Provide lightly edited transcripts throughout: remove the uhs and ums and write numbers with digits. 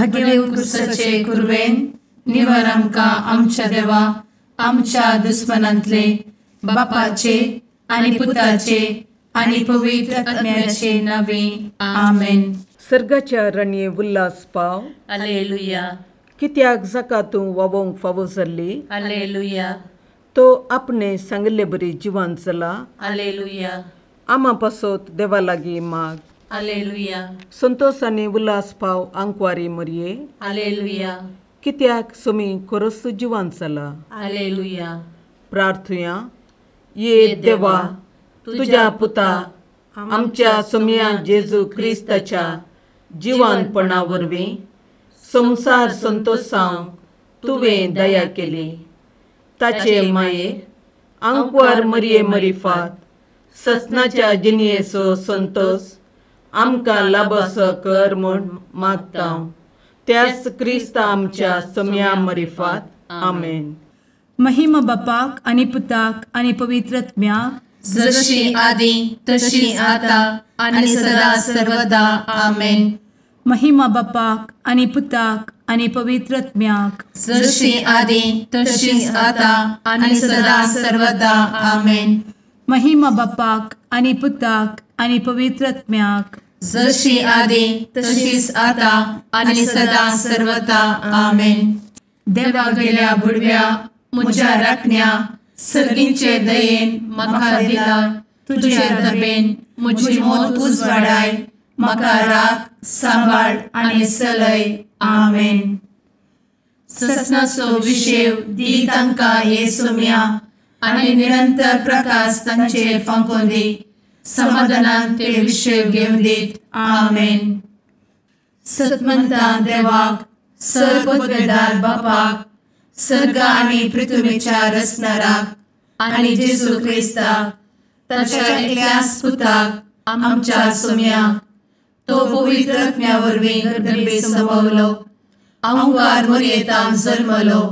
भगेवन क्रिस्ताचे कुरवेन निवार आमकां आमच्या देवा आमच्या दुस्मनांतले बापाचे आनी पुताचे आनी पवित्र आत्म्याचे नावे आमेन. सर्गाच्या रणये उल्हास पाव. हालेलुया. कित्याक जाका तूं वावोंक फावो जाल्ली. हालेलुया. तो आपणे सांगिल्ले बरी जिवान जाला. हालेलुया. आमा पासत देवा लागीं माग. हालेलुया. संतोष आनी उल्हास पाव आंकवारी मरये. हालेलुया. कित्याक सोमी खरोच जिवान जाला. हालेलुया. प्रार्थुया. ये देवा तुज्या पुता आमच्या सोमया जेजू क्रिस्ताच्या जिवानपणा वरवीं संवसार संतोषांक तुवें दया केली. ताचे माये आंकवार मरये मरिफात ससनाच्या जिणयेचो संतोष आमकां लाभसो कर म्हूण मागता त्याच क्रिस्ता आमच्या सोमया मरिफात. आमेन. महिमा बापाक आनी पुताक आनी पवित्र आत्म्याक, जशी आदी तशी आता आनी सदा सर्वदा. आमेन. महिमा बापाक आनी पुताक आनी पवित्र आत्म्याक, जशी आदी तशी आता आनी सदा सर्वदा. आमेन. महिमा बापाक आनी पुताक आनी पवित्र आत्म्याक, जशी आदी तशीच आता आनी सदा सर्वदा. आमेन. देवा गेल्या बुडव्या म्हज्या राखण्या सर्गींचे दयेन म्हाका दिला तुजे दबेन म्हजी मोत उजवाडाय म्हाका राख सांबाळ आनी सलय. आमेन. ससनाचो विशेव दी तांकां हे सोम्या आनी निरंतर प्रकाश तांचेर फांकोवन दी. समाधानान ते विशेव घेवन दीत. आमेन. सतमंता देवाक सर पदवेदार बापाक सर्ग आनी पृथ्वीच्या रचणाराक आनी जेजू क्रिस्ताक ताच्या एकल्याच पुताक आमच्या सोम्याक तो पवित्र आत्म्या वरवीं गर्भे संभवलो आंकार मोरयेतान जल्मलो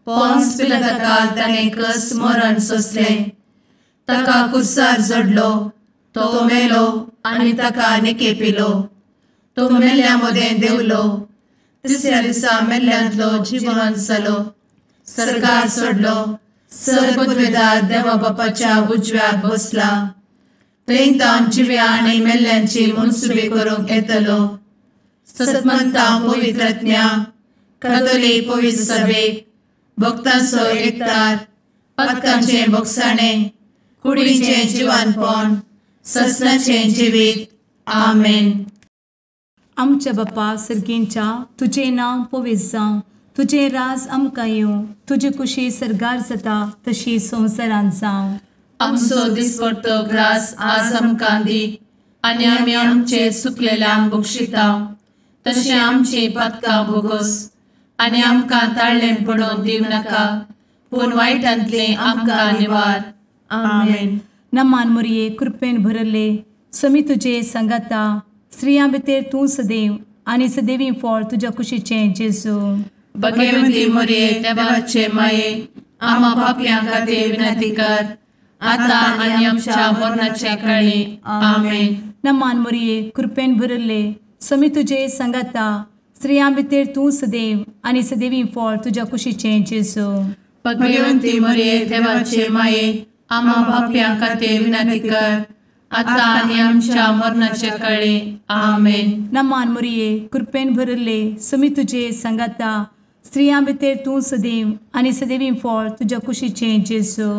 पोन्स पिलाताकाल ताणें कस मरण सोंसलें ताका कुर्सार जडलो तो मेलो आनी ताका निकेपिलो तो मेल्ल्या मदें देंवलो तिसऱ्या दिसा मेल्ल्यांतलो जिवन जालो सर्गार सोडलो सर पदवेदार देवा बापाच्या उजव्याक बसला थंय तावन जिव्या आनी मेल्ल्यांची मनसुबी करूंक येतलो. सतमंता पवित्र आत्म्या कातोलीक पवित्र सभेक भक्तांचो एकतार पातकांचें भोगसाणें कुडीचें जिवानपण ससनाचें जिवीत. आमेन. आमच्या बापा सर्गींच्या तुजें नांव पवित्र जावं, तुजें राज आमकां येवं, तुजी कुशी सर्गार जाता तशी संवसारांत जावं. आमचो दिसपडतो ग्रास आज आमकां दी आनी आमी आमचे सुकलेल्यांक बक्षिता तशें आमची पातकां भोगोस आनी आमकां ताळ्ळें पडोवन दिवं नाका पूण वायटांतलें आमकां निवार. आमेन. नमान मोरये कृपेन भरले समी तुजे सांगाता स्त्रियां भितर तूं सदैव आनी सदैवी फळ तुज्या कुशीचें जेजू. भगवंती मोरये देवाचे माये आमा पापयां खातीर विनंती कर आता आनी आमच्या मरणाच्या काळी. आमेन. नमान मोरये कृपेन भरले समी तुजे सांगाता स्त्रियां भितर तूं सदैव आनी सदैवी फळ तुज्या कुशीचें जेजू. भगवंती मोरये देवाचे माये आमा पापयां खातीर विनंती कर आता आनी आमच्या मरणाच्या काळी. आमेन. नमान मोरये कृपेन भरले समी तुजे सांगाता स्त्रियां भितर तूं सदैव आनी सदैवी फळ तुज्या कुशीचें जेजू.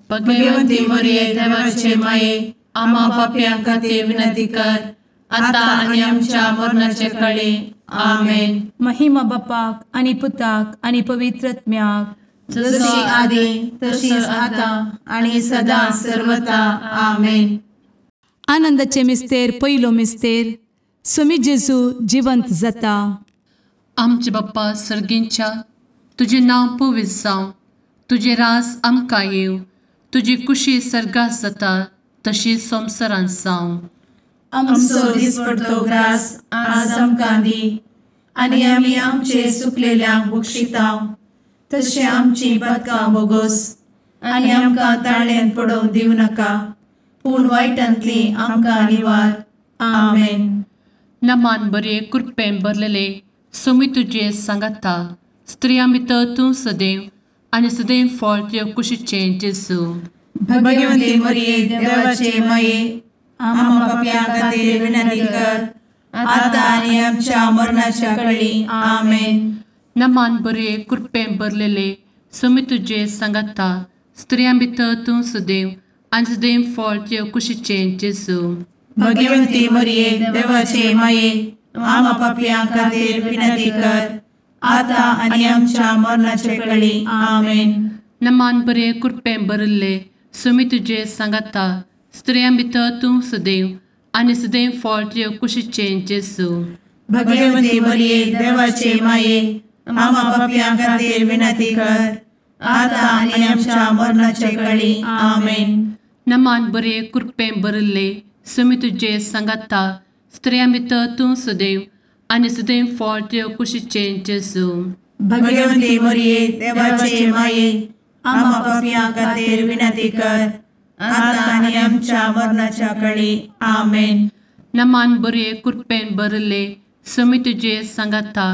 भगवंती मोरये देवाचे माये आमा पापयां खातीर विनंती कर आता आनी आमच्या मरणाच्या काळी. आमेन. महिमा बापाक आनी पुताक आनी पवित्र आत्म्याक, जशी आदी तशीच आता आनी सदा सर्वता. आमेन. आनंदाचे मिस्तेर पयलो मिस्तेर स्वामी जेजू जिवंत जाता. आमचे बाप्पा सर्गींच्या तुजें नांव पवित्र जावं, तुजें राज आमकां येवं, तुजी कुशी सर्गात जाता तशी संवसारांत जावं. आमचो दिसपडतो ग्रास आज आमकां दी आनी आमी आमचे सुकलेल्यांक बक्षिता तशें आमची पातकां भोगोस आनी आमकां ताळ्ळेंत पडोवंक दिवं नाका पूण वायटांतली आमकां निवार. आमेन. नमान बरे कृपेन भरलेले सोमी तुजे सांगाता, स्त्रियां भितर तूं सदैव आनी सदैव फळ तुज्या कुशीचें जेजू। भगवती मरिये देवाचे माये, आम्हा पाप्यां खातीर विनंती कर, आतां आनी आमच्या मरणाच्या कळी। आमेन। नमान बरे कृपेन भरलेले, सोमी तुजे सांगाता, स्त्रियां भितर तूं सदैव आनी सदैव फळ तुज्या कुशीचें जेजू। भगवती मरिये देवाचे माये, आम्हा पाप्यां खातीर विनंती कर, आतां आनी आमच्या मरणाच्या कळी। आमेन। नमान बरे कृपेन भरलेले, सोमी तुजे सांगाता, स्त्रियां भितर तूं सदैव आनी सदैव फळ तुज्या कुशीचें जेजू। भगवती मरिये देवाचे माये, आम्हा पाप्यां खातीर विनंती कर, आतां आनी आमच्या मरणाच्या कळी। आमेन। नमान बरे कृपेन भरलेले, सोमी तुजे सांगाता, स्त्रियां भितर तूं सदैव आनी सदैव फळ तुज्या कुशीचें जेजू। भगवती मरिये देवाचे माये, आम्हा पाप्यां खातीर विनंती कर, आतां आनी आमच्या मरणाच्या कळी। आमेन। नमान बरे कृपेन भरलेले, सोमी तुजे सांगाता,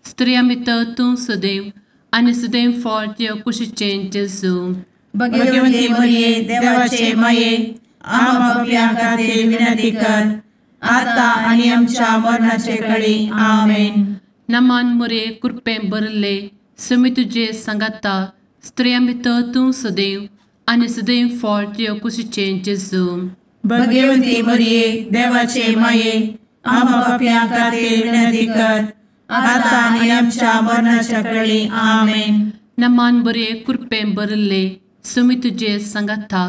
स्त्रियां भितर तूं सदैव आनी सदैव फळ तुज्या कुशीचें जेजू। भगवती मरिये देवाचे माये, आम्हा पाप्यां खातीर विनंती कर, आतां आनी आमच्या मरणाचे कळी। आमेन। नमान मरिये कृपेन भरलेले, सोमी तुजे सांगाता, स्त्रियां भितर तूं सदैव आनी सदैव फळ तुज्या कुशीचें जेजू। भगवती मरिये देवाचे माये, आम्हा पाप्यां खातीर विनंती कर, आतां आनी आमच्या मरणाच्या कळी। आमेन। नमान बरे कृपेन भरलेले, सोमी तुजे सांगाता,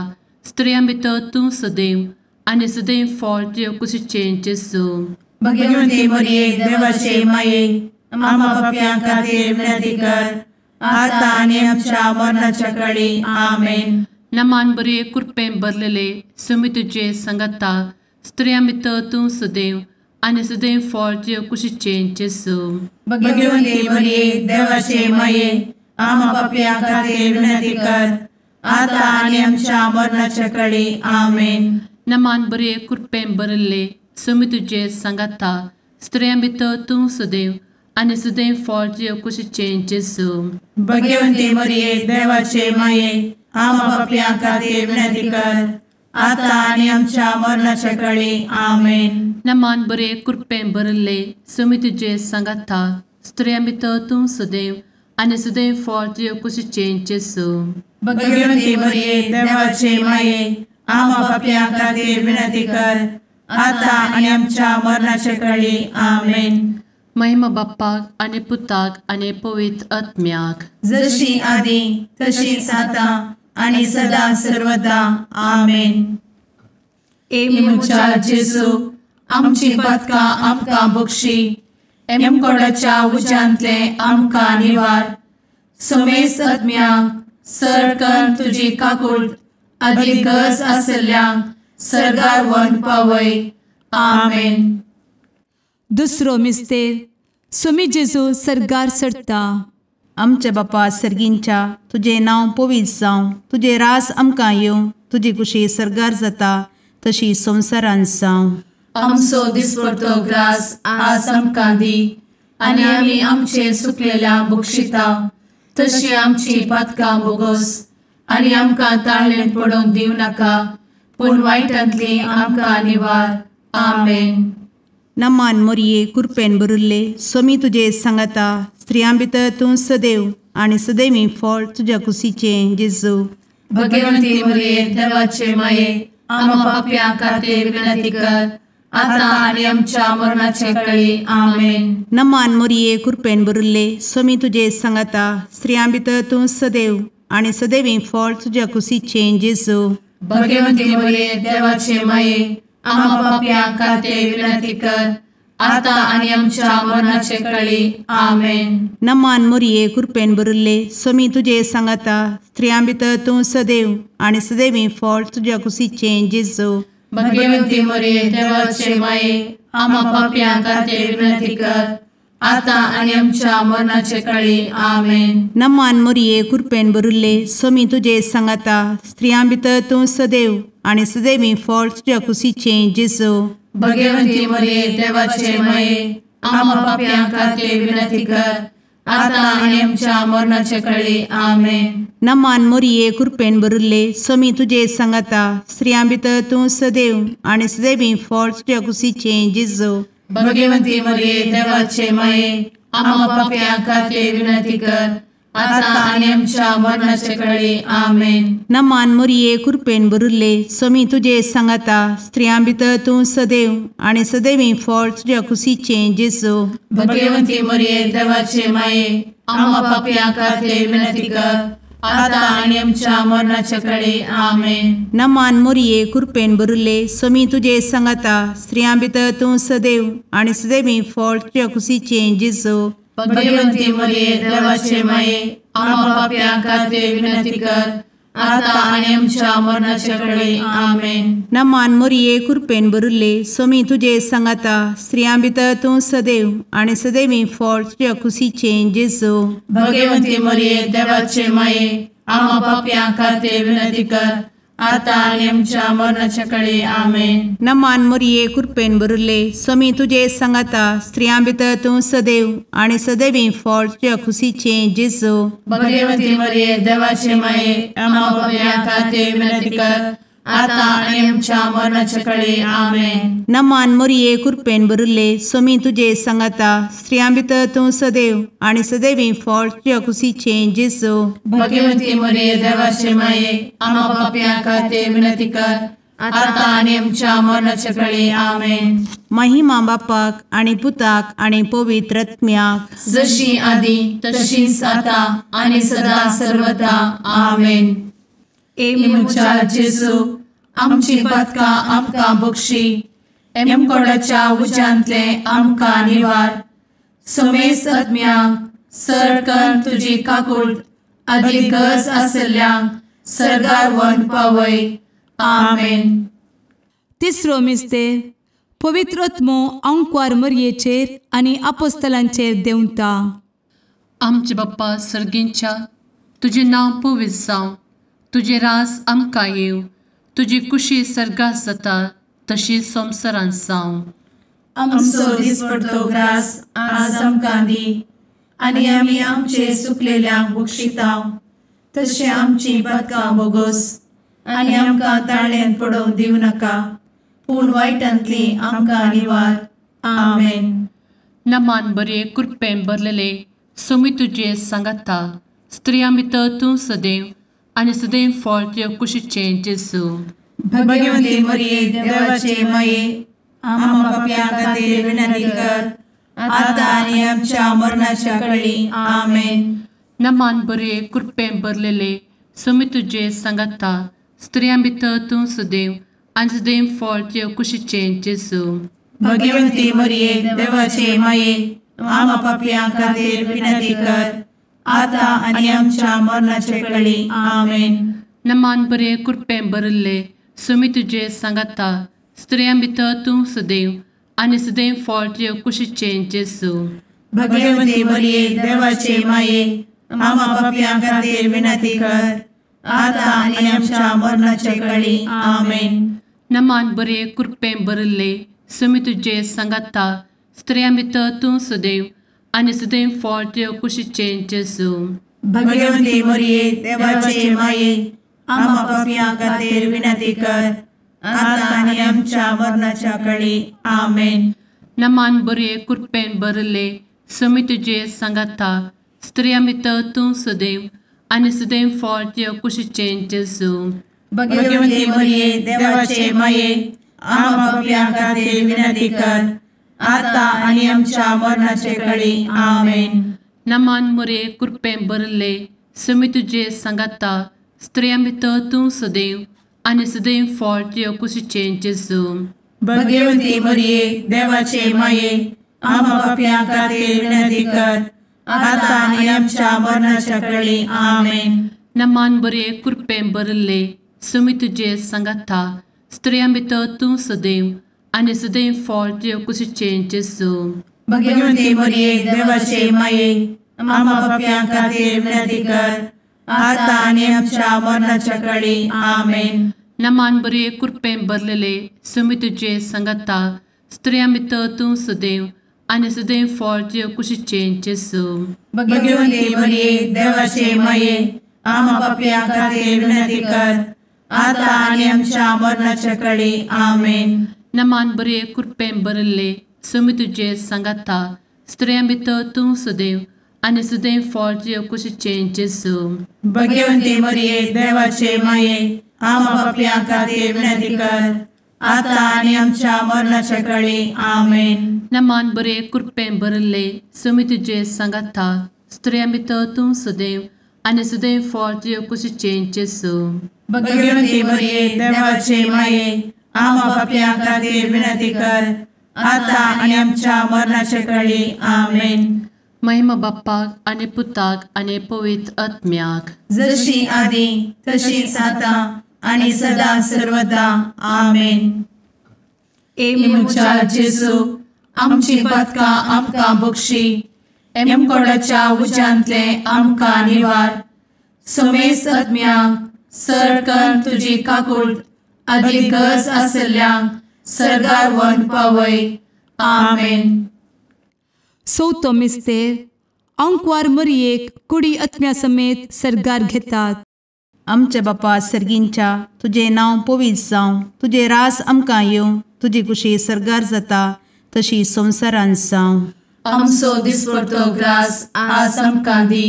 स्त्रियां भितर तूं सदैव आनी सदैव फळ तुज्या कुशीचें जेजू। भगवती मरिये देवाचे माये, आम्हा पाप्यां खातीर विनंती कर, आतां आनी आमच्या मरणाच्या कळी। आमेन। नमान बरे कृपेन भरलेले, सोमी तुजे सांगाता, स्त्रियां भितर तूं सदैव आनी सदैव फळ तुज्या कुशीचें जेजू। भगवती मरिये देवाचे माये, आम्हा पाप्यां खातीर विनंती कर, आतां आनी आमच्या मरणाच्या कळी। आमेन। नमान बरे कृपेन भरलेले, सोमी तुजे सांगाता, स्त्रियां भितर तूं सदैव आनी सदैव फळ तुज्या कुशीचें जेजू। भगवती मरिये देवाचे माये, आम्हा पाप्यां खातीर विनंती कर, आतां आनी आमच्या मरणाच्या कळी। आमेन। नमान बरे कृपेन भरलेले, सोमी तुजे सांगाता, स्त्रियां भितर तूं सदैव आनी सदैव फळ तुज्या कुशीचें जेजू। भगवती मरिये देवाचे माये, आम्हा पाप्यां खातीर विनंती कर, आतां आनी आमच्या मरणाच्या कळी। आमेन। महिमा बाप्पाक आनी पुताक आनी पवित्र आत्म्याक, जशी आदी तशीच आतां आनी सदा सर्वदा। आमेन। ए म्हज्या जेजू, आमची पातकां आमकां बक्षी, एमकोडाच्या उज्यांतले आमकां निवार, समेस्त आत्म्यांक सरकन तुजी काकूट आदी गरज आशिल्ल्यांक सर्गार व्हरून पावय। आमेन। दुसरो मिस्तेर, सोमी जेजू सर्गार चडता। आमच्या बापा सर्गींच्या, तुजें नांव पवित्र जावं, तुजें राज आमकां येवं, तुजी कुशी सर्गार जाता तशी संवसारांत जावं। आमचो दिसपडतो ग्रास आज आमकां दी, आनी आमी आमचे सुकलेल्या बक्षिता तशी आमची पातकां बोगोस, आनी आमकां ताळेन पडोवंक दिवं नाका, पूण वायटांतली आमकां निवार। आमेन। नमान मोरये कृपेन भरिल्ले, सोमी तुजे सांगाता, स्त्रियां भितर तूं सदैव आनी सदैवी फळ तुज्या कुशीचें जेजू। भगवंती मोरये देवाचे माये, आम्हा पाप्यां खातीर विनंती कर, आतां आनी आमच्या मरणाचे कळी। आमेन। नमान मोरये कृपेन भरिल्ले, सोमी तुजे सांगाता, स्त्रियां भितर तूं सदैव आनी सदैवी फळ तुज्या कुशीचें जेजू। भगवंती मोरये देवाचे माये, आम्हा पाप्यां खातीर विनंती कर, आतां आनी आमच्या मरणाचे कळी। आमेन। नमान मोरये कृपेन भरिल्ले, सोमी तुजे सांगाता, स्त्रियां भितर तूं सदैव आनी सदैवी फळ तुज्या कुशीचें जेजू। भगवंती मोरये देवाचे माये, आम्हा पाप्यां खातीर विनंती कर, आतां आनी आमच्या मरणाचे कळी। आमेन। नमान मोरये कृपेन भरिल्ले, सोमी तुजे सांगाता, स्त्रियां भितर तूं सदैव आनी सदैवी फळ तुज्या कुशीचें जेजू। भगवंती मोरये देवाचे माये, आमा पापयां खातीर विनंती कर आतां आनी आमच्या मरणाचे कळी. आमेन. नमान मोरये कृपेन भरिल्ले स्वामी तुजे सांगाता, स्त्रियां भितर तूं सदैव आनी सदैवी फळ तुज्या कुशीचें जेजू. भगवंती मरिये देवाचे माये आमा पापयां खातीर विनंती कर आतां आनी आमच्या मरणाचे कळी. आमेन. नमान मोरये कृपेन भरिल्ले स्वामी तुजे सांगाता, स्त्रियां भितर तूं सदैव आनी सदैवी फळ तुज्या कुशीचें जेजू. भगवंती मरिये देवाचे माये आमा पापयां खातीर विनंती कर आतां आनी आमच्या मरणाचे कळी. आमेन. नमान मोरये कृपेन भरिल्ले स्वामी तुजे सांगाता, स्त्रियां भितर तूं सदैव आनी सदैवी फळ तुज्या कुशीचें जेजू. भगवंती मरिये देवाचे माये आमा पापयां खातीर विनंती कर आतां आनी आमच्या मरणाचे कळी. आमेन. नमान मोरये कृपेन भरिल्ले स्वामी तुजे सांगाता, स्त्रियां भितर तूं सदैव आनी सदैवी फळ तुज्या कुशीचें जेजू. भगवंती मरिये देवाचे माये आमा पापयां खातीर विनंती कर आतां आनी आमच्या मरणाचे कळी. आमेन. नमान मोरये कृपेन भरिल्ले स्वामी तुजे सांगाता, स्त्रियां भितर तूं सदैव आनी सदैवी फळ तुज्या कुशीचें जेजू. भगवंती मरिये देवाचे माये आमा पापयां खातीर विनंती कर आतां आनी आमच्या मरणाचे कळी. आमेन. नमान मोरये कृपेन भरिल्ले स्वामी तुजे सांगाता, स्त्रियां भितर तूं सदैव आनी सदैवी फळ तुज्या कुशीचें जेजू. भगवंती मरिये देवाचे माये आमा पापयां खातीर विनंती कर आतां आनी आमच्या मरणाचे कळी. आमेन. महिमा बापाक आनी पुताक आनी पवित्र आत्म्याक, जशी आदी तशीच आतां आनी सदा सर्वदा. आमेन. ए म्हज्या जेजू आमची पातकां आमकां बक्षी, एमकोडाच्या उज्यांतले आमकां निवार, समेस्त आत्म्यांक सरकन तुजी काकूट आदी गरज आशिल्ल्यांक सर्गार व्हरून पावय. आमेन. तिसरो मिस्तेर पवित्र आत्मो आंकवार मरयेचेर आनी आपोस्तलांचेर देंवता. आमचे बाप्पा सर्गींच्या, तुजें नांव पवित्र जावं, तुजें राज आमकां येवं, तुजी कुशी सर्गात जाता तशी संवसारांत जावं. आमचो दिसपडतो ग्रास आज आमकां दी आनी आमी आमचे सुकलेल्यांक बक्षिता तशें आमची पातकां बोगोस आनी आमकां ताळ्यान पडोवंक दिवं नाका, पूण वायटांतली आमकां निवार. आमेन. नमान बरे कृपेन भरलेले स्वामी तुजे सांगाता, स्त्रियां भितर तूं सदैव आनी सदैव फळ तुज्या कुशीचें जेजू. भगवंती मरिये देवाचे माये आमा पापयां खातीर विनंती कर आतां आनी आमच्या मरणाच्या कळी. आमेन. नमान बरे कृपेन भरलेले स्वामी तुजे सांगाता, स्त्रियां भितर तूं सदैव आनी सदैव फळ तुज्या कुशीचें जेजू. भगवंती मरिये देवाचे माये आमा पापयां खातीर विनंती कर आतां आनी आमच्या मरणाचे कळी. आमेन. नमान बरे कृपेन भरिल्ले स्वामी तुजे सांगाता, स्त्रियां भितर तूं सदैव आनी सदैव फळ तुज्या कुशीचें जेजू. भगवंती मरिये देवाचे माये आमा पापयां खातीर विनंती कर आतां आनी आमच्या मरणाचे कळी. आमेन. नमान बरे कृपेन भरिल्ले स्वामी तुजे सांगाता, स्त्रियां भितर तूं सदैव आनी सदैव फळ तुज्या कुशीचें जेजू. भगवंती मरिये देवाचे माये आमा पापयां खातीर विनंती कर आतां आनी आमच्या मरणाच्या कळी. आमेन. नमान बरे कृपेन भरिल्ले स्वामी तुजे सांगाता, स्त्रियां भितर तूं सदैव आनी सदैव फळ तुज्या कुशीचें जेजू. भगवंती मरिये देवाचे माये आमा पापयां खातीर विनंती कर आतां आनी आमच्या मरणाचे कळी. आमेन. नमान मोरे कृपेन भरिल्ले स्वामी तुजे सांगाता, स्त्रियां भितर तूं सदैव आनी सदैव फळ तुज्या कुशीचें जेजू. भगवंती मरिये देवाचे माये आमा पापयां खातीर विनंती कर आतां आनी आमच्या मरणाच्या कळी. आमेन. नमान बरे कृपेन भरिल्ले स्वामी तुजे सांगाता, स्त्रियां भितर तूं सदैव आनी सदैव फळ तुज्या कुशीचें जेजू. भगवंती मरिये देवाचे माये आमा पापयां खातीर विनंती कर आतां आनी आमच्या मरणाच्या कळी. आमेन. नमान बरे कृपेन भरलेले स्वामी तुजे सांगाता, स्त्रियां भितर तूं सदैव आनी सदैव फळ तुजे कुशीचें जेजू. भगवंती मरिये देवाचे माये, आमा पापयां खातीर विनंती कर, आतां आनी आमच्या मरणाच्या कळी. आमेन. नमान बरे कृपेन भरिल्ले, स्वामी तुजे सांगाता, स्त्रियां भितर तूं सदैव आनी सदैव फळ तुजे कुशीचें जेजू. भगवंती मरिये देवाचे माये, आमा पापयां खातीर विनंती कर, आतां आनी आमच्या मरणाच्या कळी. आमेन. नमान बरे कृपेन भरिल्ले, स्वामी तुजे सांगाता, स्त्रियां भितर तूं सदैव आनी सदैव फळ तुजे कुशीचें जेजू. भगवंती मरिये देवाचे माये, आमा पापयां खातीर विनंती कर, आतां आनी आमच्या मरणाच्या कळी. आमेन. महिमा बाप्पाक आनी पुताक आनी पवित्र आत्म्याक, जशी आदी तशीच आतां आनी सदा सर्वदा. आमेन. ए म्हज्या जेजू, आमची पातकां आमकां बक्षी, एमकोडाच्या उज्यांतले आमकां निवार, समेस्त आत्म्यांक सरकन तुजी काकूट आदी गरज आसल्ल्यांक सर्गार व्हरून पावय. आमेन. चवथो मिस्तेर, आंकवार मरियेक कुडी आत्म्या समेत सर्गार घेतात. आमच्या बापा सर्गींच्या, तुजें नांव पवित्र जावं, तुजें राज आमकां येवं, तुजी कुशी सर्गार जाता तशी संवसारांत जावं. आमचो दिसपडतो ग्रास आज आमकां दी,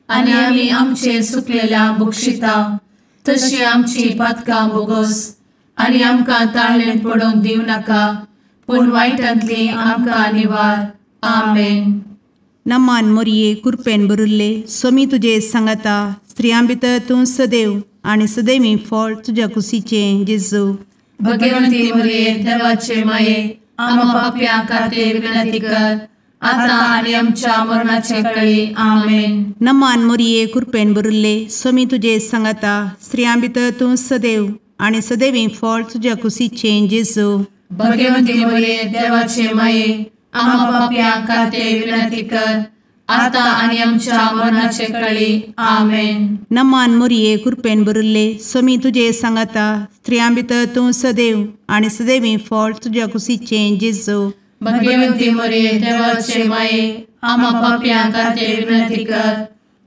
आनी आमी आमचे सुकलेल्या बक्षिता तशी आमची पातकां बोगोस, आनी आमकां ताळेन पडोवंक दिवं नाका, पूण वायटांतली आमकां निवार. आमेन. नमान मोरये कृपेन भरिल्ले, स्वामी तुजे सांगाता, स्त्रियां भितर तूं सदैव आनी सदैवी फळ तुज्या कुशीचें जेजू. भगवंती मरिये देवाचे माये, आमा पापयां खातीर विनंती कर, आतां आनी आमच्या मरणाचे कळी. आमेन. नमान मोरये कृपेन भरिल्ले, स्वामी तुजे सांगाता, स्त्रियां भितर तूं सदैव आनी सदैवी फळ तुज्या कुशीचें जेजू. भगवंती मरिये देवाचे माये, आमा पापयां खातीर विनंती कर, आतां आनी आमच्या मरणाचे कळी. आमेन. नमान मोरये कृपेन भरिल्ले, स्वामी तुजे सांगाता, स्त्रियां भितर तूं सदैव आनी सदैवी फळ तुज्या कुशीचें जेजू. भगवंती मरिये देवाचे माये, आमा पापयां खातीर विनंती कर,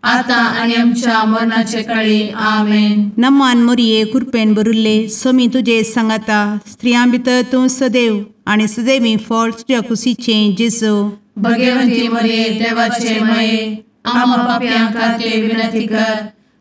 आतां आनी आमच्या मरणाचे कळी. आमेन. नमान मोरये कृपेन भरिल्ले, स्वामी तुजे सांगाता, स्त्रियां भितर तूं सदैव आनी सदैवी फळ तुज्या कुशीचें जेजू. भगवंती मरिये देवाचे माये, आमा पापयां खातीर विनंती कर,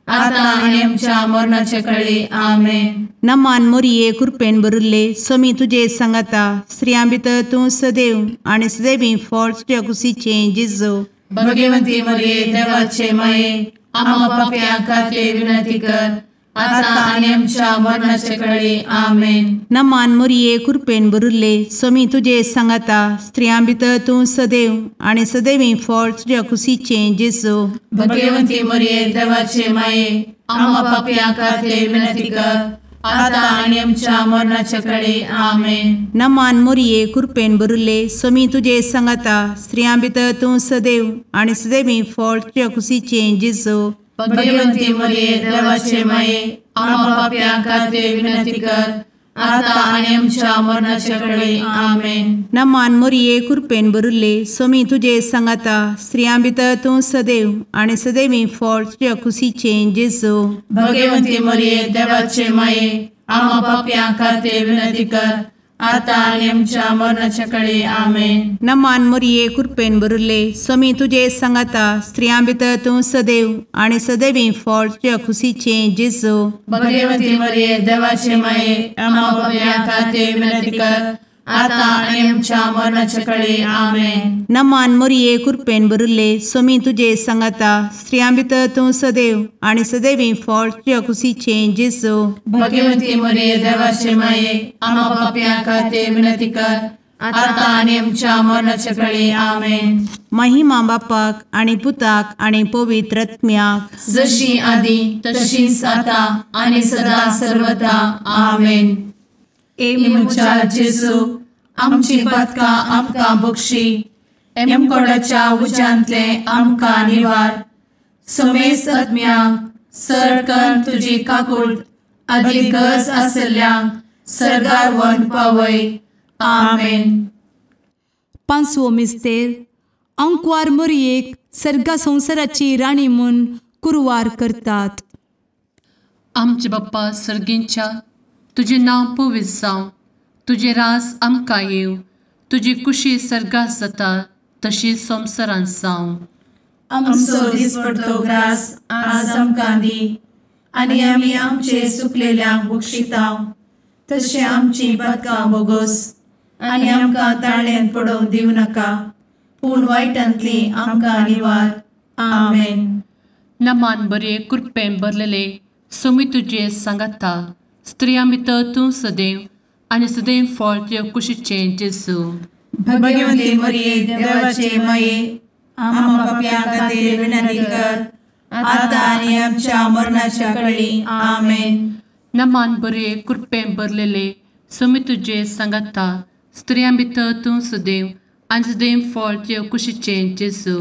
आतां आनी आमच्या मरणाचे कळी. आमेन. नमान मोरये कृपेन भरिल्ले, स्वामी तुजे सांगाता, स्त्रियां भितर तूं सदैव आनी सदैवी फळ तुज्या कुशीचें जेजू. भगवंती मरिये देवाचे माये, आमा पापयां खातीर विनंती कर, आतां आनी आमच्या मरणाचे कळी. आमेन. नमान मोरये कृपेन भरिल्ले, स्वामी तुजे सांगाता, स्त्रियां भितर तूं सदैव आनी सदैवी फळ तुज्या कुशीचें जेजू. भगवंती मरिये देवाचे माये, आमा पापयां खातीर विनंती कर, आतां आनी आमच्या मरणाचे कळी. आमेन. नमान मोरये कृपेन भरिल्ले, स्वामी तुजे सांगाता, स्त्रियां भितर तूं सदैव आनी सदैवी फळ तुज्या कुशीचें जेजू. भगवंती मरिये देवाचे माये, आमा पापयां खातीर विनंती कर, आतां आनी आमच्या मरणाचे कळी. आमेन. नमान मोरये कृपेन भरिल्ले, स्वामी तुजे सांगाता, स्त्रियां भितर तूं सदैव आनी सदैवी फळ तुज्या कुशीचें जेजू. भगवंती मरिये देवाचे माये, आमा पापयां खातीर विनंती कर, आतां आनी आमच्या मरणाचे कळी. आमेन. नमान मोरये कृपेन भरिल्ले, स्वामी तुजे सांगाता, स्त्रियां भितर तूं सदैव आनी सदैवी फळ तुज्या कुशीचें जेजू. भगवंती मरिये देवाचे माये, आमा पापयां खातीर विनंती कर, आतां आनी आमच्या मरणाचे कळी. आमेन. नमान मोरये कृपेन भरिल्ले, स्वामी तुजे सांगाता, स्त्रियां भितर तूं सदैव आनी सदैवी फळ तुज्या कुशीचें जेजू. भगवंती मरिये देवाचे माये, आमा पापयां खातीर विनंती कर, आतां आनी आमच्या मरणाचे कळी. आमेन. महिमा बापाक आनी पुताक आनी पवित्र आत्म्याक, जशी आदी तशीच आतां आनी सदा सर्वदा. आमेन. ए म्हज्या जेजू, आमची पातकां आमकां बक्षी, एमकोडाच्या उज्यांतले आमकां निवार, समेस्त आत्म्यांक सरकन तुजी काकूट आदी गरज आसल्ल्यांक सर्गार व्हरून पावय. आमेन. पांचवो मिस्तेर आंकवार मोरयेक सर्गा संवसाराची राणी म्हूण कुरवार करतात. आमचे बाप्पा सर्गींच्या, तुजें नांव पवित्र जावं, तुजें राज आमकां येवं, तुजी कुशी सर्गात जाता तशी संवसारांत जावं. आमचो दिसपडतो ग्रास आज आमकां दी आनी आमी आमचे सुकलेल्यांक बक्षिता तशें आमची पातकां बोगोस आनी आमकां ताळ्यांत पडोवंक दिवं नाका, पूण वायटांतली आमकां निवार. आमेन. नमान बरे कृपेन भरलेले सोमी तुजे सांगाता, स्त्रियां भितर तूं सदैव आनी सदैव फळ तुजे कुशीचें जेजू. भगवती मरिये देवाचे माये, आम्हा पाप्यां खातीर विनंती कर आतां आनी आमच्या मरणाच्या कळी. आमेन. नमान बरे कृपेन भरलेले सोमी तुजे सांगाता, स्त्रियां भितर तूं सदैव आनी सदैव फळ तुजे कुशीचें जेजू.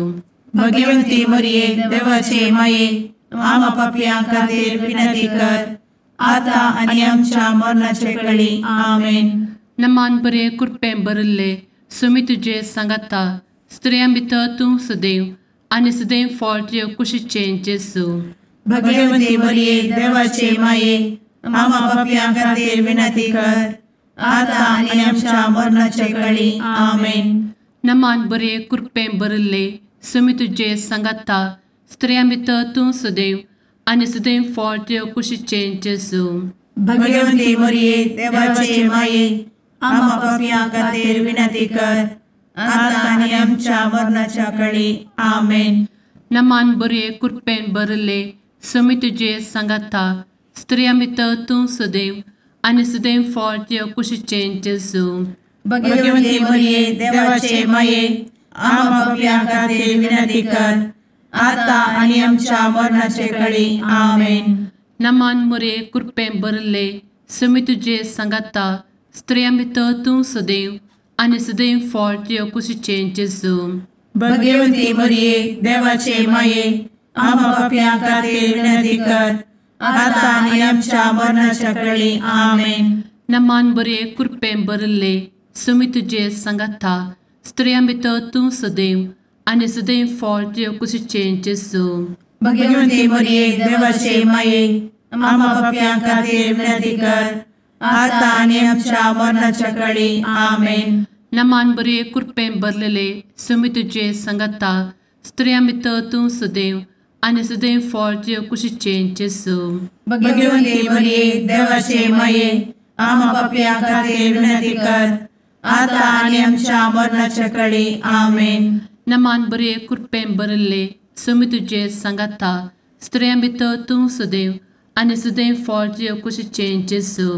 भगवती मरिये देवाचे माये, आम्हा पाप्यां खातीर विनंती कर आतां आनी आमच्या मरणाच्या कळी. आमेन. नमान बरे कृपेन भरिल्ले सोमी तुजे सांगाता, स्त्रियां भितर तूं सदैव आनी सदैव फळ तुजे कुशीचें जेजू. भगवती मरिये देवाचे माये, आम्हा पाप्यां खातीर विनंती कर आतां आनी आमच्या मरणाच्या कळी. आमेन. नमान बरे कृपेन भरिल्ले सोमी तुजे सांगाता, स्त्रियां भितर तूं सदैव आनी सदैव फळ तुजे कुशीचें जेजू. भगवती मरिये देवाचे माये, आम्हा पाप्यां खातीर विनंती कर आतां आनी आमच्या मरणाच्या कळी. आमेन. नमान बरे कृपेन भरिल्ले सोमी तुजे सांगाता, स्त्रियां भितर तूं सदैव आनी सदैव फळ तुजे कुशीचें जेजू. भगवती मरिये देवाचे माये, आम्हा पाप्यां खातीर विनंती कर आतां आनी आमच्या मरणाचे कळी. आमेन. नमान मरिये कृपेन भरिल्ले सोमी तुजे सांगाता, स्त्रियां भितर तूं सदैव आनी सदैव फळ तुजे कुशीचें जेजू. भगवती मरिये देवाचे माये, आम्हा पाप्यां खातीर विनंती कर आतां आनी आमच्या मरणाच्या कळी. आमेन. नमान बरे कृपेन भरिल्ले सोमी तुजे सांगाता, स्त्रियां भितर तूं सदैव आनी सदैव फळ तुजे कुशीचें जेजू. भगवती मरिये देवाचे माये, आम्हा पाप्यां खातीर विनंती कर आतां आनी आमच्या मरणाच्या कळी. आमेन. नमान बरे कृपेन भरलेले सोमी तुजे सांगाता, स्त्रियां भितर तूं सदैव आनी सदैव फळ तुजे कुशीचें जेजू. भगवती मरिये देवाचे माये, आम्हा पाप्यां खातीर विनंती कर आतां आनी आमच्या मरणाच्या कळी. आमेन. नमान बरे कृपेन भरिल्ले सोमी तुजे सांगाता, स्त्रियां भितर तूं सदैव आनी सदैव फळ तुजे कुशीचें जेजू.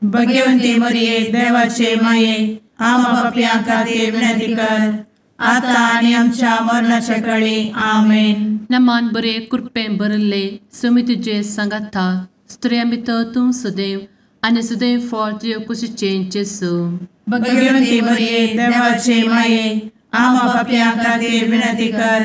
भगवती मरिये देवाचे माये, आम्हा पाप्यां खातीर विनंती कर आतां आनी आमच्या मरणाच्या कळी. आमेन. नमान बरे कृपेन भरिल्ले सोमी तुजे सांगाता, स्त्रियां भितर तूं सदैव आनी सदैव फळ तुजे कुशीचें जेजू. भगवती मरिये देवाचे माये, आम्हा पाप्यां खातीर विनंती कर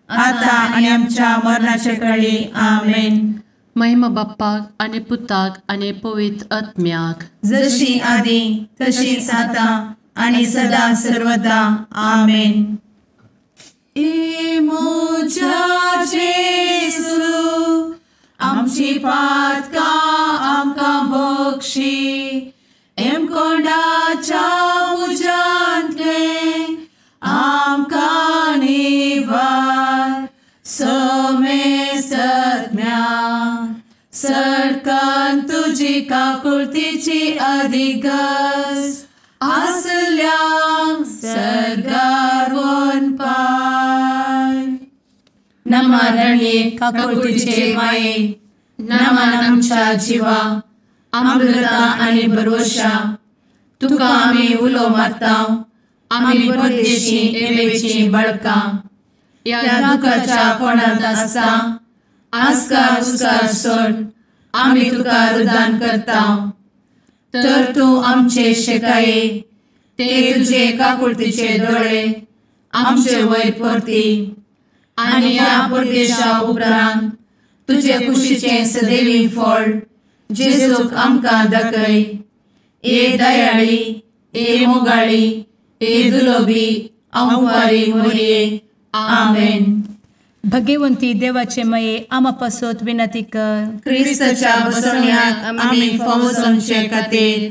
आतां आनी आमच्या मरणाच्या कळी. आमेन. महिमा बाप्पाक आनी पुताक आनी पवित्र आत्म्याक, जशी आदी तशीच आतां आनी सदा सर्वदा. आमेन. ए म्हज्या जेजू, आमची पातकां आमकां बक्षी, एमकोंडाच्या उज्यांतलें आमकां निवार, समेस्तज्ञा सरकान तुजी काकुळतीची अधिगस आसल्यांक सर्गार वनपाय. नमरणे काकुळतीचे माये, नमन आमच्या जिवा, अमृता आनी भरवशा, तुका आमी उलो मारता, आमी परदेशी एवेची बळकां, ह्या दुखाच्या कोणांत आसता आस्कार उस्कार सोड आमी तुका रुदान करता, तर तूं आमचे शेकाये ते तुजे काकुळतीचे दोळे आमचे वयर परती आनी ह्या परदेशा उपरांत तुजे कुशीचें सदैवी फळ जेजूक आमकां दाखय. ए दयाळी, ए मोगाळी, ए दुलोबी आंवकारी मोरये. आमेन. भगवंती देवाचे माये आमा पासत विनंती कर. क्रिस्ताच्या बसवण्याक आमी फावो जावचे खातीर.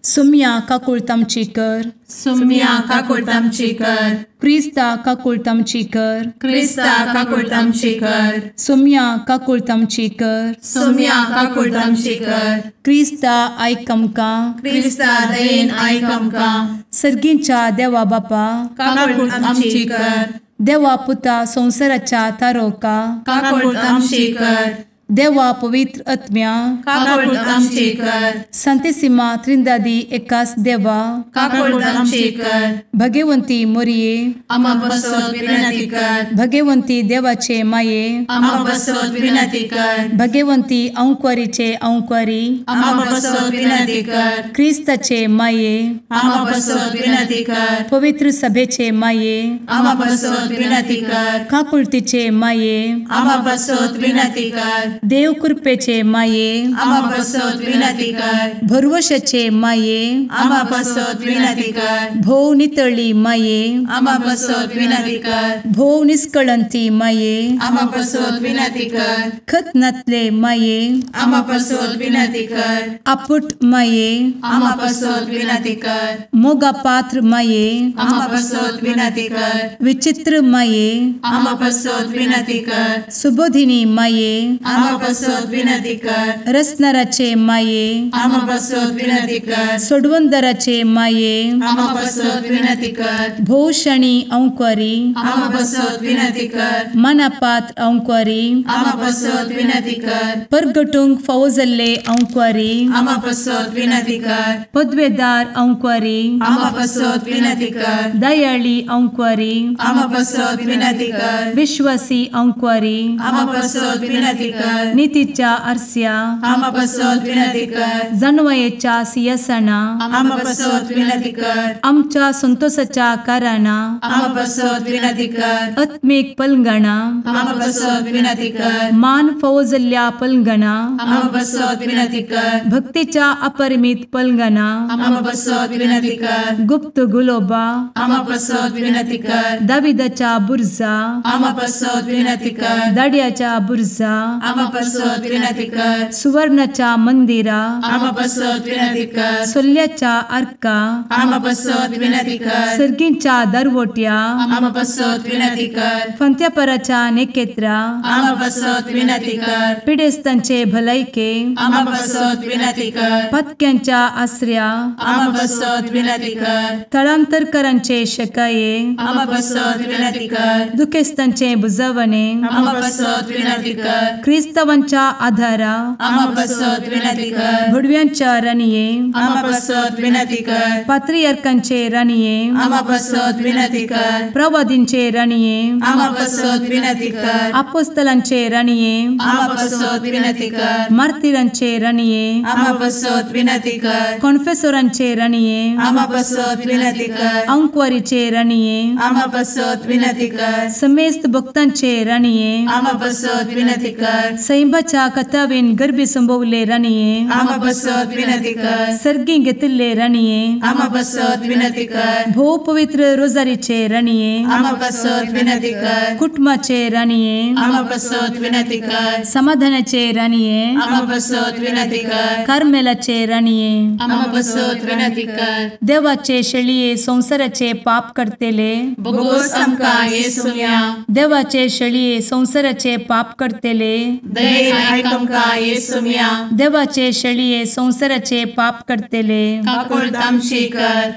सुम्या काकुळट आमची कर. सुम्या काकुळट आमची कर. क्रिस्ता काकुळट आमची कर. क्रिस्ता काकुळट आमची कर. सुम्या काकुळट आमची कर. सुम्या काकुळट आमची कर. क्रिस्ता आयक आमकां. क्रिस्ता दयेन आयक आमकां. सर्गींच्या देवा बापा काकुळट आमची कर. देवा पुता संवसाराच्या तारोका काकुळट आमची कर. देवा पवित्र आत्म्या काकुळट आमची कर. संतेसिमा त्रिंदादी एकास देवा काकुळट आमची कर. भगवंती मोरये आमा पासत विनंती कर. भगवंती देवाचे माये आमा पासत विनंती कर. भगवंती अंकुरीचे अंकुरी आमा पासत विनंती कर. क्रिस्ताचे माये आमा पासत विनंती कर. पवित्र सभेचे माये आमा पासत विनंती कर. काकुळतीचे माये आमा पासत विनंती कर. देव कृपेचे माये आमा पासत विनंती कर. भरवशाचे माये आमा पासत विनंती कर. भोव नितळी माये आमा पासत विनंती कर. भोव निष्कळंती माये आमा पासत विनंती कर. खत नातले माये आमा पासत विनंती कर. आपुट माये आमा पासत विनंती कर. मोगा पात्र माये आमा पासत विनंती कर. विचित्र माये आमा पासत विनंती कर. सुबोधिनी माये आमा पासत विनंती कर. रसनाराचे माये आमा पासत विनंती कर. सोडवंदराचे माये आमा पासत विनंती कर. भोवशणी अंकुरी आमा पासत विनंती कर. मनापात्र अंकुरी आमा पासत विनंती कर. परगटूंक फावो जाल्ले अंकुरी आमा पासत विनंती कर. पदवेदार अंकुरी आमा पासत विनंती कर. दयाळी अंकुरी आमा पासत विनंती कर. विश्वासी अंकुरी आमा पासत विनंती कर. नितीच्या आरस्या आमा पासत विनंती कर. जानवयेच्या सिंहासना आमा पासत विनंती कर. आमच्या संतोषाच्या कारणा आमा पासत विनंती कर. आत्मीक पलंगणा आमा पासत विनंती कर. मान फावो जाल्ल्या पलंगणा आमा पासत विनंती कर. भक्तीच्या अपरिमित पलंगणा आमा पासत विनंती कर. गुप्त गुलोबा आमा पासत विनंती कर. दाविदाच्या बुर्जा आमा पासत विनंती कर. दाड्याच्या बुर्जा आमा पासत विनंती कर. सुवर्णाच्या मंदिरा आमा पासत विनंती कर. सोल्ल्याच्या आर्का आमा पासत विनंती कर. सर्गींच्या दरवट्या आमा पासत विनंती कर. फंत्यापराच्या नेकेत्रा आमा पासत विनंती कर. पिडेस्तांचे भलायके आमा पासत विनंती कर. पत्क्यांच्या आसऱ्या आमा पासत विनंती कर. थळांतरकरांचे शकाये आमा पासत विनंती कर. दुखेस्तांचे बुजवणे आमा पासत विनंती कर. क्रिस्तावांच्या आधारा आमा पासत विनंती कर. भुडव्यांच्या राणये आमा पासत विनंती कर. पात्रियार्कांचे राणये आमा पासत विनंती कर. प्रवादींचे राणये आमा पासत विनंती कर. आपोस्तलांचे राणये आमा पासत विनंती कर. मार्तिरांचे राणये आमा पासत विनंती कर. कॉन्फेसोरांचे राणये आमा पासत विनंती कर. अंकुवारीचे राणये आमा पासत विनंती कर. समेस्त भक्तांचे राणये आमा पासत विनंती कर. सैंबाच्या कथावेन गर्भी संभवले राणये आमा पासत विनंती कर. सर्गी घेतिल्ले राणये आमा पासत विनंती कर. भोव पवित्र रोजारीचे राणये आमा पासत विनंती कर. कुटुंबाचे राणये आमा पासत विनंती कर. समाधानाचे राणये आमा पासत विनंती कर. कार्मेलाचे राणये आमा पासत विनंती कर. देवाचे शेळये संवसाराचे पाप करतेले बोगोस आमकां येसुम्या देवाचे शेळये संवसाराचे पाप करतेले दयेन आयक आमकां येसुम्या देवाचे शेळये संवसाराचे पाप करतेले काकुळट आमची कर.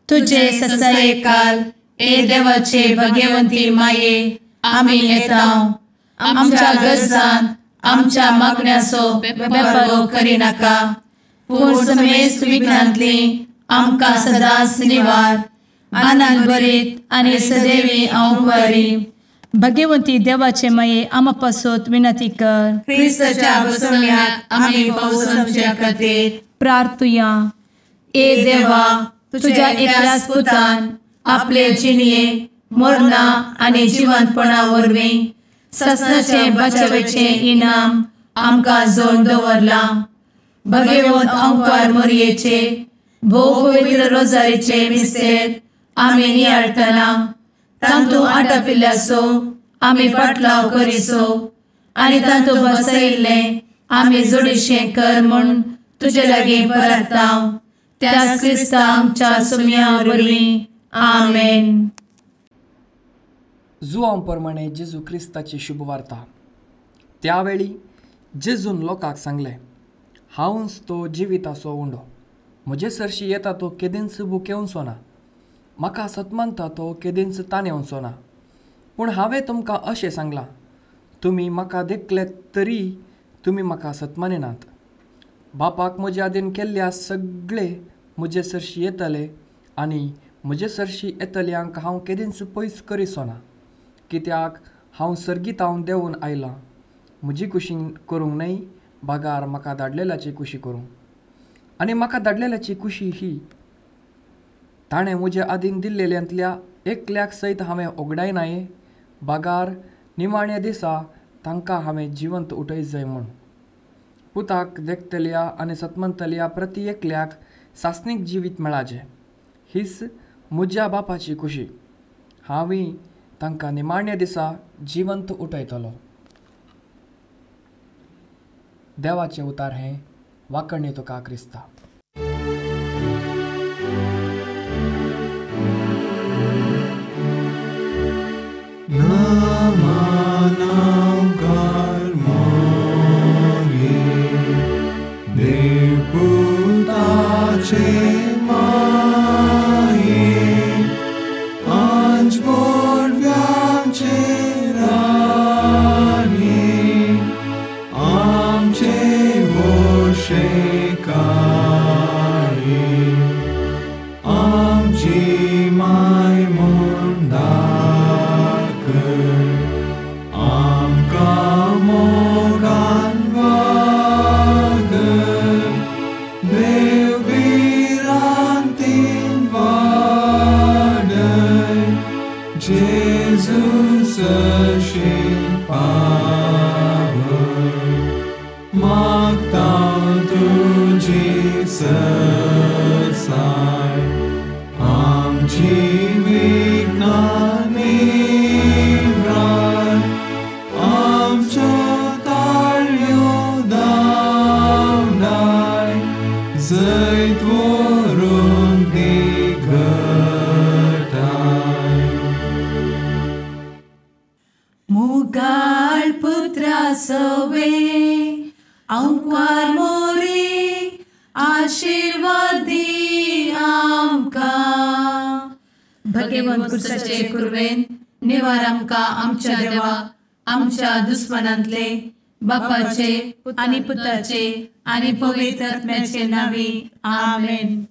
तुझे ससायेकाल ए देवाचे भगवंती माये आमी येता आमच्या गरजान आमच्या मागण्याचो बेपारो करिनाका पूण समेस्त विघ्नांतली आमकां सदांच निवार आनंद भरीत आनी सदैवी अंकुरी. भगवंती देवाचे माये आमा पासत विनंती कर. क्रिस्ताच्या बसवण्याक आमी फावो जावचे खातीर प्रार्थुया. ए देवा तुझ्या एकल्याच पुतान आपले जिणये मरणा आनी जिवंतपणा वरवीं ससनाचें बचावेचें इनाम आमकां जोडून दवरलां. भगवंत अंकार मोरयेचे भोव पवित्र रोजारीचे मिस्तेर आमी नियाळटना तांतू आटापिल्ल्याचो आमी पाटलाव करिसो आनी तांतू बसयिल्लें आमी जोडीशें कर म्हूण तुजे लागीं परता त्याच क्रिस्ता आमच्या सुम्या वरवीं. आमेन. जुआंव प्रमाणे जेजू क्रिस्ताची शुभवार्ता. त्यावेळी जेजून लोकांक सांगलें, हांवच तो जिविताचो उंडो. म्हजे सरशी येता तो केदींच भुकेवचो ना, म्हाका सतमानता तो केदींच ताणेवचो ना. पूण हांवें तुमकां अशें सांगलां, तुमी म्हाका देखले तरी तुमी म्हाका सतमानिनात. बापाक म्हज्या आदीन केल्ल्या सगळे म्हजे सरशी येतले आनी म्हजे सरशी येतल्यांक हांव केदींच पयस करिसो ना. कित्याक हांव सर्गीत हांव देंवून आयलां म्हजी कुशी करूंक न्हय, बागार म्हाका धाडलेल्याची कुशी करूंक. आनी म्हाका धाडलेल्याची कुशी ही, ताणें म्हज्या आदीन दिल्लेल्यांतल्या एकल्याक सयत हांवें ओगडायनाये, बागार निमाण्या दिसा तांकां हांवें जिवंत उठय जाय म्हूण. पुताक देखतल्या आनी सतमंतल्या प्रती एकल्याक सासणीक जिवीत मेळाचें हीच म्हज्या बापाची खुशी. हांवूय तांकां निमाण्या दिसा जिवंत उठयतलो. देवाचें उतार हें वाकणी तुका क्रिस्ता. आमच्या देवा आमच्या दुस्मनांतले बापाचे आनी पुताचे आनी पवित्र आत्म्याचे नांवी. आमेन.